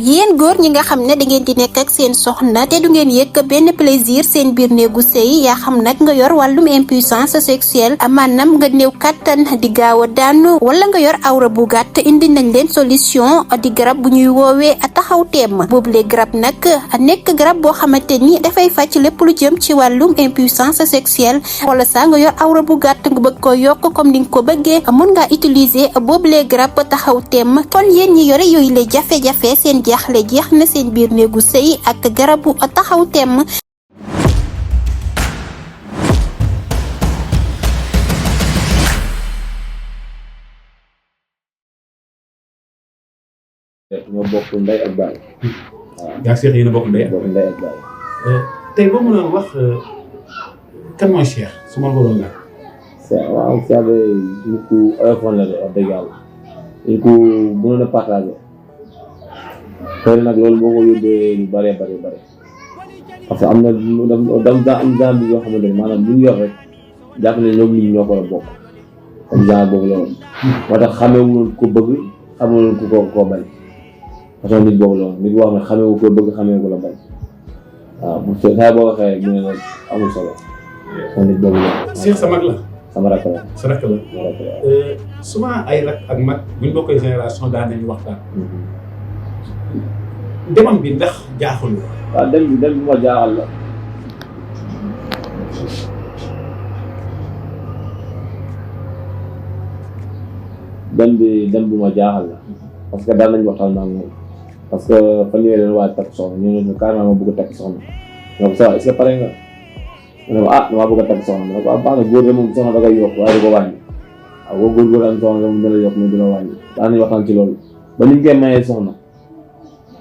yéen góor ñi nga xam ne da ngeen di nekk ak seen soxna te du ngeen yëg benn plaisir seen biir néegu sëy yaa xam nag nga yor wàllum impuissance sexuelle maanaam nga néew kàttan di gaaw a daanu wala nga yor awra bu gàtt indi nañ leen solution di garab bu ñuy woowee taxaw teem boobule garab nag nekk garab boo xamante ni dafay faj lépp lu jëm ci wàllum impuissance sexuelle wala saa nga yor awra bu gàtt nga bëgg ko yokk comme ni nga ko bëggee mun ngaa utiliser boobule garab taxaw teem kon yéen ñi yore yooyu la jafe-jafe seen jaaxle jeex na seen biir néegu sëy ak garabu taxaw temm. ñoo bokk ndey ak baay. waaw yaa ngi seex yéen a bokk ndey ak baay. tey boo mënoon wax kan mooy Cheikh su ma ko doon laaj. waaw Cheikh de nit ku oyofoon la de wax dëgg yàlla nit ku mënoon a partagé. xëy na nag loolu boo ko yóbbee lu bëree bëri parce que am na am genre bi yoo xamante ne maanaam lu ñu yor rek jàpp ne ñoom nit ñi ñoo ko war a bokk comme genre boobu la woon. moo tax xamee wu ko bëgg xamee wu ko koo bañ façon nit boobu la woon nit boo xam ne xamee wu ko bëgg xamee ko la bañ waaw bu saa boo waxee rek mu ne nag amul solo façon nit boobu la. Cheikh sa mag la. sama rakk la. sa rakk la. souvent ay rakk ak mag buñ bokkee génération daan nañu waxtaan. demam bi ndax jaaxul la. waaw dem bi ma jaaxal la. dem bu ma jaaxal la. parce que daan nañu waxtaan ak moom. parce que fan yii leen waaj takk soxna ñu ne carrément ma bëgg a takk soxna. donc ça est-ce que pare nga. ma ne ko damaa bëgg a takk soxna ma ne ko baax na góor de moom soxna da koy yokk waaye du ko wàññi. waaw boo góor am soxna moom dina la yokk mais du la wàññi. daan nañu waxtaan ci loolu. ba ni ñu koy mayee soxna.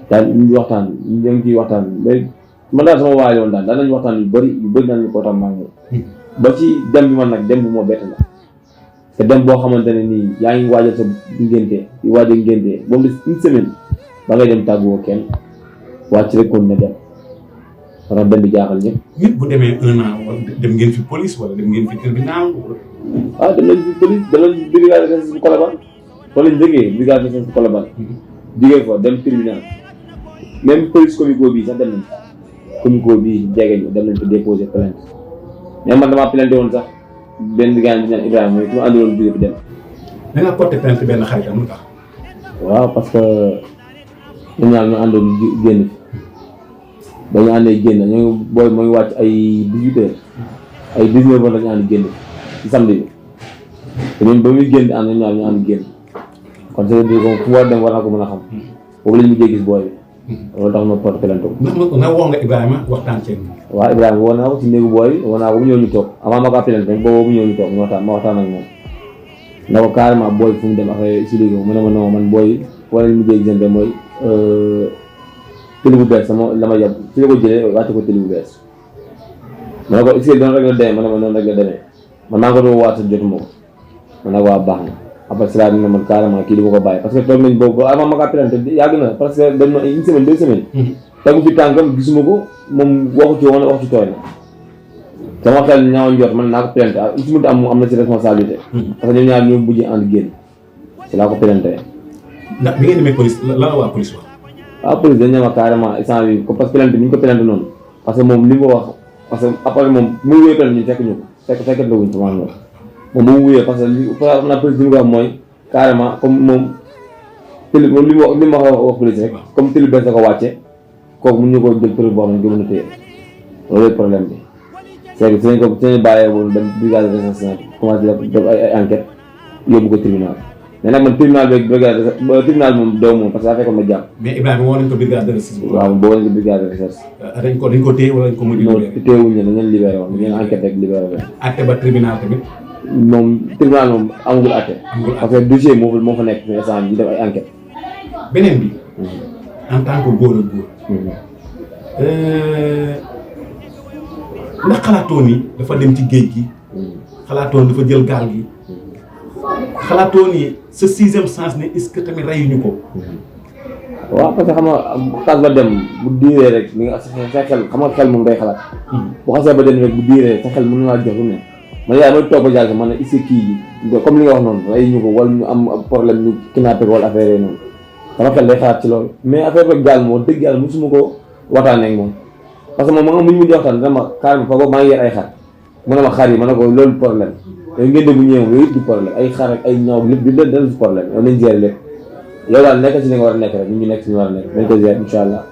daal ñu waxtaan ñu ngi ciy waxtaan mais man daal sama waay yoon daan nañu waxtaan yu bëri nañu ko tam maa ngi ba ci dem bi man nag dem bu ma bett la te dem boo xamante ne nii yaa ngi waajal sa ngénte di waajal ngénte boobu des une semaine ba ngay dem tàgguwoo kenn wàcc rek kon ne dem wala dem bi jaaxal ñëpp. nit bu demee 1 an wala dem ngeen fi police wala dem ngeen fi tribunal. dem nañ fi police dem nañ brigade de recherche bu Colobane fa lañ jógee brigade de recherche bu Colobane jógee fa dem tribunal. même police comico bii sax dem nañ comico bii jege ñu dem nañ ko déposer plainte mais man damaa plainte woon sax benn gars yi ñu naan Ibrahima mooy ki ma àndaloon jóge fi dem. da nga porté plainte benn xaritam lu tax. waaw parce que ñun ñaar ñu àndoon génn fi ba ñu àndee génn ñu booy mooy wàcc ay 18h ay 19h la ñu ànd génn ci samedi bi te ñun ba muy génn ànd ñun ñaar ñu ànd génn kon c'est-à-dire que fu war dem war naa ko mën a xam boobu la ñu mujjee gis booy bi. loolu tax ma porte plainte ko. ndax woo nga Ibrahima waxtaan ceeb. waaw Ibrahima woo naa ko ci néegu booy woo naa ko bu ñëw ñu toog avant ma ko plainte rek boobu bu ñëw ñu toog ma waxtaan ak moom. na ko carrément booy fu mu dem affaire expliqué ko mu ne ma non man booy wala ñu mujjee gisante mooy télé bu bees sama la ma yab fi la ko jëlee wàcce ko télé bu bees. ma ne ko est-ce que doon rek la demee ma ne ma noonu rek la demee man maa ngi ko doon waat jotuma ko ma ne ko waa baax na. après cela dina man carrément kii di ko bàyyi parce que toog nañ boobu avant ma kaa plainte yàgg na parce que dem na une semaine 2 semaines. tegu fi tànkam gisuma ko moom waxu ci woon wax ci tooy na. sama xel ñaaw njort man naa ko plainte su mu am na ci responsabilité. parce que ñoom ñaar ñoo mujj ànd génn ci laa ko plainte. ndax bi ngeen demee police lan la waa police wax. waaw police dañ ne ma carrément instant bi parce que plainte bi ñu ko plainte noonu parce que moom li mu ko wax parce que après moom muy wéy plainte ñu fekk ñu ko fekk la wuñ sama moom ba mu wuyee parce que li na police li mu ko wax mooy carrément comme moom télé moom li ma wax police rek comme télé bees da ko wàcce kooku mun ñu ko jël preuve boo xam ne nga mën a téye loolu problème bi c'est que suñu ko suñu bàyyee woon dem brigade de recherche commencé def ay enquête yóbbu ko tribunal mais nag man tribunal bi tribunal moom doo moom parce que daa fekkoon ma jàpp. mais Ibrahima woo nañ ko brigade de recherche. waaw boo nañ ko brigade de recherche. dañ ko téye wala dañ ko mujj libéré. non téyewuñ ne dañ leen libéré woon dañ leen enquête rek libéré woon. àtte ba tribunal tamit. moom tribunal moom amagul àtte. parce que dossier moo fa nekk instant bi di def ay enquête. beneen bi. en tant que góor ak góor. ndax xalaatoo ni dafa dem ci géej gi. xalaatoo ni dafa jël gaal gi. xalaatoo ni sa 6e sens ne est-ce que tamit reyuñu ko. waaw parce que xam nga xas ba dem bu diiree rek li nga sa xel xam nga xel moom day xalaat. bu xasee ba dem rek bu diiree sa xel mën na laa jox lu ne. man yaay may toog ba jàll man ne est-ce que kii comme li nga wax noonu reyuñu ko wala ñu am problème ñu kidnappé ko wala affaire yooyu noonu sama xel day xalaat ci loolu mais affaire bi gaal moom dëgg yàlla mosuma ko waxtaanee ak moom parce que moom ma nga muñ mu di waxtaan dama xaar ma fa boobu maa ngi yer ay xar mu ne ma xar yi ma ne ko loolu problème yooyu ngeen bu ñëwee yooyu du problème ay xar ak ay ñaaw lépp du leen du problème yow nañ gérer lépp yow daal nekk si li nga war a nekk rek ñu nekk si ñu war a nekk dañ ko gérer incha allah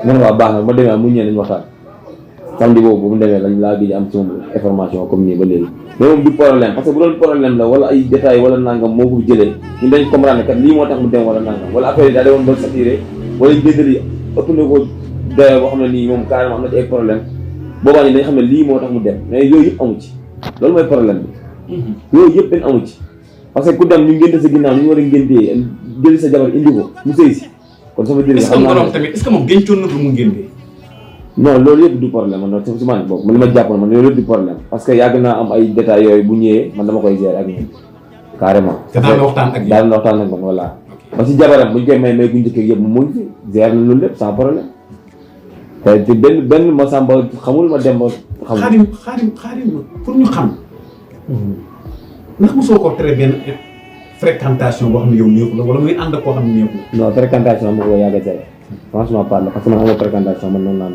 mu ne ma baax na ma demee mu ñëwee nañ waxtaan samedi boobu bu mu demee lañ laa gis am ci moom information comme nii ba léegi mais moom du problème parce que bu doon problème la wala ay détails wala nangam moo ko jëlee ñun dañ comprendre kat lii moo tax mu dem wala nangam wala affaire yi daal di woon ba saturé wala géndal yi ëpp na ko doyoo boo xam ne nii moom carrément am na ci ay problème boobaa ñi dañ xam ne lii moo tax mu dem mais yooyu yëpp amu ci loolu mooy problème bi yooyu yëpp benn amu ci parce que ku dem ñu ngénte sa ginnaaw ñu war a ngéntee jëli sa jabar indi ko mu sëy si kon sama diri xam naa tamit est-ce que moom dencoon na lu mu ngéntee non loolu yëpp du problème man noonu su man boobu man li ma jàppoon man loolu yëpp du problème parce que yàgg naa am ay détails yooyu bu ñëwee man dama koy gérer ak ñoom carrément daal na waxtaan ak daal na waxtaan ak man voilà ba si jabaram buñ koy may gu njëkk yëpp mu ngi fi gérer na loolu lépp sans problème te benn ma sàmba xamul ma dem ba xamul xaadim pour ñu xam ndax mosoo ko tere benn fréquentation boo xam ne yow neexu la wala muy ànd ak koo xam ne neexu la non fréquentation ma ko yàgg a tere franchement parle parce que man amul fréquentation man noonu laa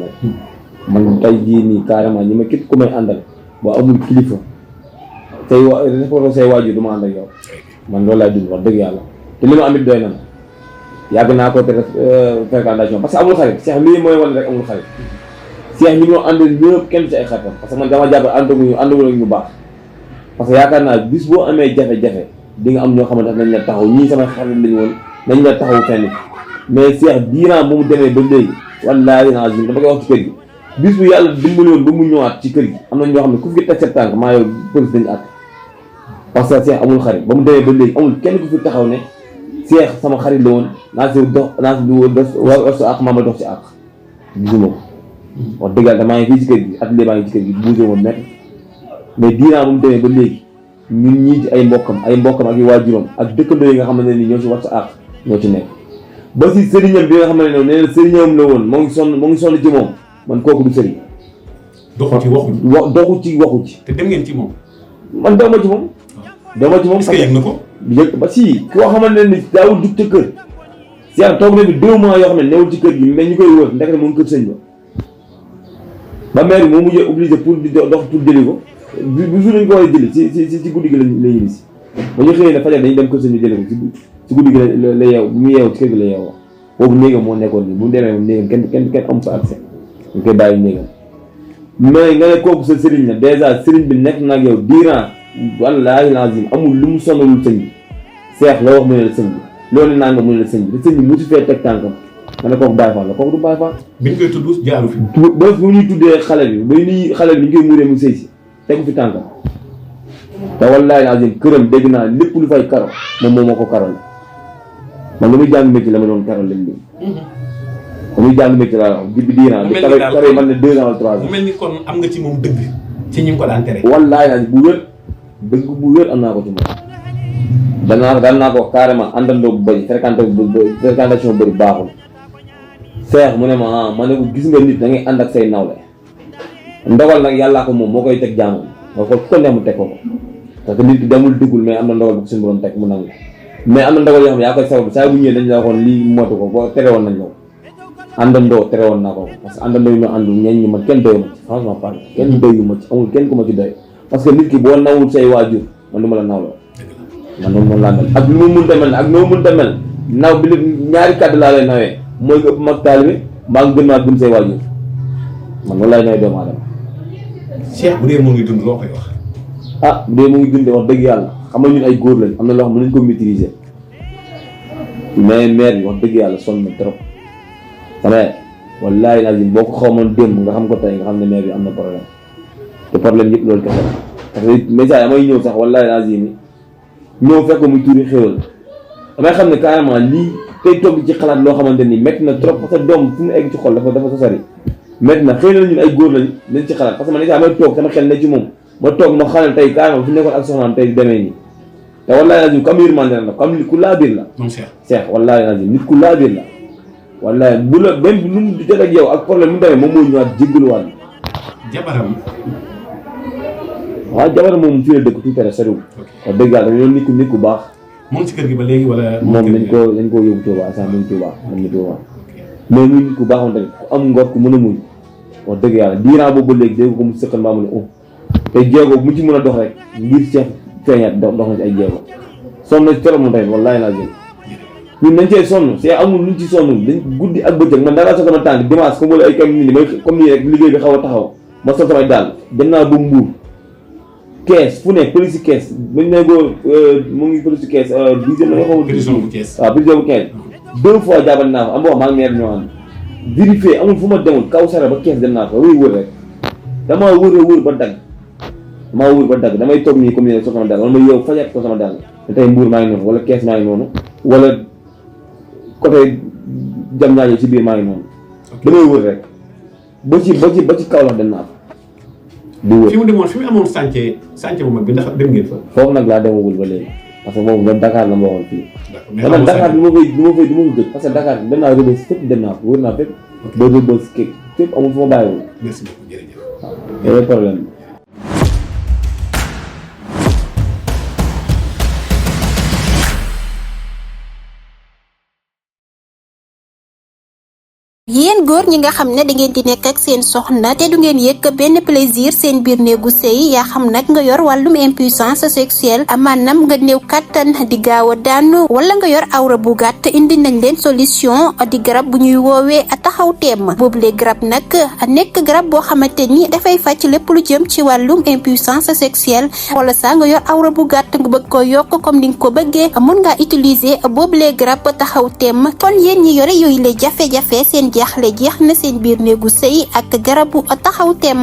mel man tey jii nii carrément ñi ma képp ku may àndal boo amul kilifa tey respecté say waajur du ma ànd ak yow man loolu laay dund wax dëgg yàlla te li ma amit doy na ma yàgg naa ko tere fréquentation parce que amul xarit Cheikh lii mooy wane rek amul xarit Cheikh ñi ñoo àndal ñëpp kenn ci ay xaritam parce que man dama jàpp àndawul ak ñu baax parce que yaakaar naa bis boo amee jafe-jafe di nga am ñoo xamante ne nañ la taxaw ñii sama xarit lañu woon nañ la taxaw fenn mais Cheikh diiraan ba mu demee ba léegi wallaahi naa dama koy wax ci kër gi bis bu yàlla dimbali woon ba mu ñëwaat ci kër gi am na ñoo xam ne ku fi teg sa tànk maa yow police dañu àtt parce que Cheikh amul xarit ba mu demee ba léegi amul kenn ku fi taxaw ne Cheikh sama xarit la woon naa si dox naa si war sa àq maa ma dox ci àq gisuma ko wax dëgg yàlla maa ngi fii ci kër gi atelier baa ngi ci kër gi bougé woon nekk mais diiraan ba mu demee ba léegi ñun ñii ci ay mbokkam ak i waajuram ak dëkkandoo yi nga xamante ne ni ñoo ci war sa àq ñoo ci nekk ba si sëriñam bi nga xam ne nee na sëriñam la woon moo ngi sonn ci moom man kooku du sëriñ. doxu ci waxu ci. te dem ngeen ci moom. man doo ma ci moom. doo ma ci moom est-ce que yëg na ko. yëg ba si koo xamante ne ni daawul dugg ca kër. Cheikh toog na bi 2 mois yoo xam ne newul ci kër gi mais ñu koy wër ndek na moom kër sëñ ba maire bi moo mujjee obligé pour di dox pour jëli ko bu jour dañu ko war a jëli ci guddi gi la ñibbi si ba ñu xëyee ne fajar dañu dem kër sëñ bi jëli ko ci guddi gi la yeew bu mu yeew ci kër gi la yeewoo boobu néegam moo nekkoon nii bu mu demee moom néegam kenn am fa accès ñu koy bàyyi néegam mais nga ne kooku sa sëriñ la dèjà sëriñ bi nekk na ak yow diiran wallaahi lazim amul lu mu sonalul sëñ bi Cheikh la wax mu ne la sëñ bi loolu naa nga mu ne la sëñ bi te sëñ bi mu ci fee teg tànkam nga ne kooku Baye Fall la kooku du Baye Fall biñ koy tudd jaaru fi ba bu ñuy tuddee xale bi ba nii xale bi ñu koy muuree mu sëy si tegu fi tànkam te wallaahi lazim këram dégg naa lépp lu fay karo moom moo ko karo la man lu muy jàng métier la ma doon karo lañ léegi lu muy jàng métier laa wax bi diiraan di karo man ne 2 ans wala 3 ans mu mel ni kon am nga ci moom dëgg ci ñi ngi ko daan tere wallaahi lazim bu wér dëgg bu wér am naa ko ci moom daan naa ko carrément àndandoo bu bëri fréquentation bu bëri baaxul Cheikh mu ne ma ma ne ko gis nga nit da ngay ànd ak say nawle ndogal nag yàllaa ko moom moo koy teg jaamam nga ko ko neex mu teg ko parce que nit ki demul duggul mais am na ndogal bu ko suñu borom teg mu nangu mais am na ndogal yoo xam ne yaa koy sabab saa bu ñëwee dañ la waxoon lii mootu ko boo tere woon nañ la ko àndandoo tere woon naa ko parce que àndandoo yu ma àndul ñeñ ñi ma kenn doyu ma ci franchement parle kenn doyu ma ci amul kenn ku ma ci doy parce que nit ki boo nawul say waajur man du ma la nawloo man noonu laa mel ak lu ma mënta mel ak noo mënta mel naw bi ñaari kàddu laa lay nawee mooy nga ëpp mag taalibe maa ngi gën maa gëm say waajur man loolu laay nawee doomu aadama Cheikh bu dee moo ngi dund loo koy wax ah bu dee mu ngi dund wax dëgg yàlla xam nga ñun ay góor lañ am na loo xam ne nañ ko maîtriser mais maire bi wax dëgg yàlla sonn na trop sama wallaahi lazim boo ko xamoon démb nga xam ko tey nga xam ne maire bi am na problème te problème yëpp loolu kese la parce que message amay ñëw sax wallaahi lazim ñëw fekk muy tuuri xéwal damay xam ne carrément lii tey toog ci xalaat loo xamante ni métti na trop parce que doom fu mu egg ci xol dafa ko sori métti na xëy na ñun ay góor lañ ci xalaat parce que man message amay toog sama xel ne ci moom ma toog ma xanal tey carrément fu nekkoon ak soxnaam tey demee nii te wallaahi lazim comme yërmande la comme ku laa biir la moom Cheikh wallaahi lazim nit ku laa biir la wallaahi bu la même lu mu jot ak yow ak problème mu demee moom mooy ñëwaat jéggaluwaat jabaram waaw jabaram moom fii la dëkk tuuti rek soriwul wax dëgg yàlla dañoo nit ku baax moom ci kër gi ba léegi wala. moom dañ koo yóbbu Touba sax muñ Touba man ñu Touba mais muñ ku baaxoon tamit ku am ngor ku mën a muñ wax dëgg yàlla diiraa boobu ba léegi dégg ko mu sëqal mbaa mu ne te jéego mu ci mën a dox rek ngir Cheikh feeñaat dox na ci ay jéego sonn na ci trop moom tamit wallaahi laa jël ñun dañ cee sonn c'est amul luñ ci sonn dañ guddi ak bëccëg man dara sama tànk dimanche comme wala ay kam ni may comme nii rek liggéey bi xaw a taxaw ma sol samay daal dem naa ba Mbuur kees fu ne police kees bañ ne ko mu ngi police kees 10e na xaw prison bu kees waaw prison bu kees 2 fois jaabal naa fa am wax maa ngi meer ñoo ànd vérifié amul fu ma demul kaw sara ba kees dem naa fa wër rek damaa wër ba dagg damay toog nii comme ni so sama daal wala ma yow fajat ko sama daal te tey Mbuur maa ngi noonu wala kees maa ngi noonu wala côté jam ñaaje ci biir maa ngi noonu damay wër rek ba ci kaw la dem naa fa di wër fi mu amoon chantier bu mag bi ndax dem ngeen fa foofu nag laa demagul ba léegi parce que boobu nga Dakar la ma waxoon fii d'accord Dakar du ma fay gëj parce que Dakar dem naa Rebeuss fépp dem naa fa wër naa fépp ba Rebeuss fépp amul fu ma bàyyiwul merci beaucoup jërëjëf waaw problème yéen góor ñi nga xam ne da ngeen di nekk ak seen soxna te du ngeen yëg benn plaisir seen biir néegu sëy yaa xam nag nga yor wàllum impuissance sexuelle maanaam nga néew kàttan di gaaw a daanu wala nga yor awra bu gàtt indi nañ leen solution di garab bu ñuy woowee taxaw teem boobule garab nag nekk garab boo xamante ni dafay fàcc lépp lu jëm ci wàllum impuissance sexuelle wala saa nga yor awra bu gàtt nga bëgg ko yokk comme ni nga ko bëggee mun ngaa utiliser boobule garab taxaw teem kon yéen ñi yore yooyu la jafe-jafe seen jaaxle jeex na seen biir néegu sëy ak garabu taxaw temm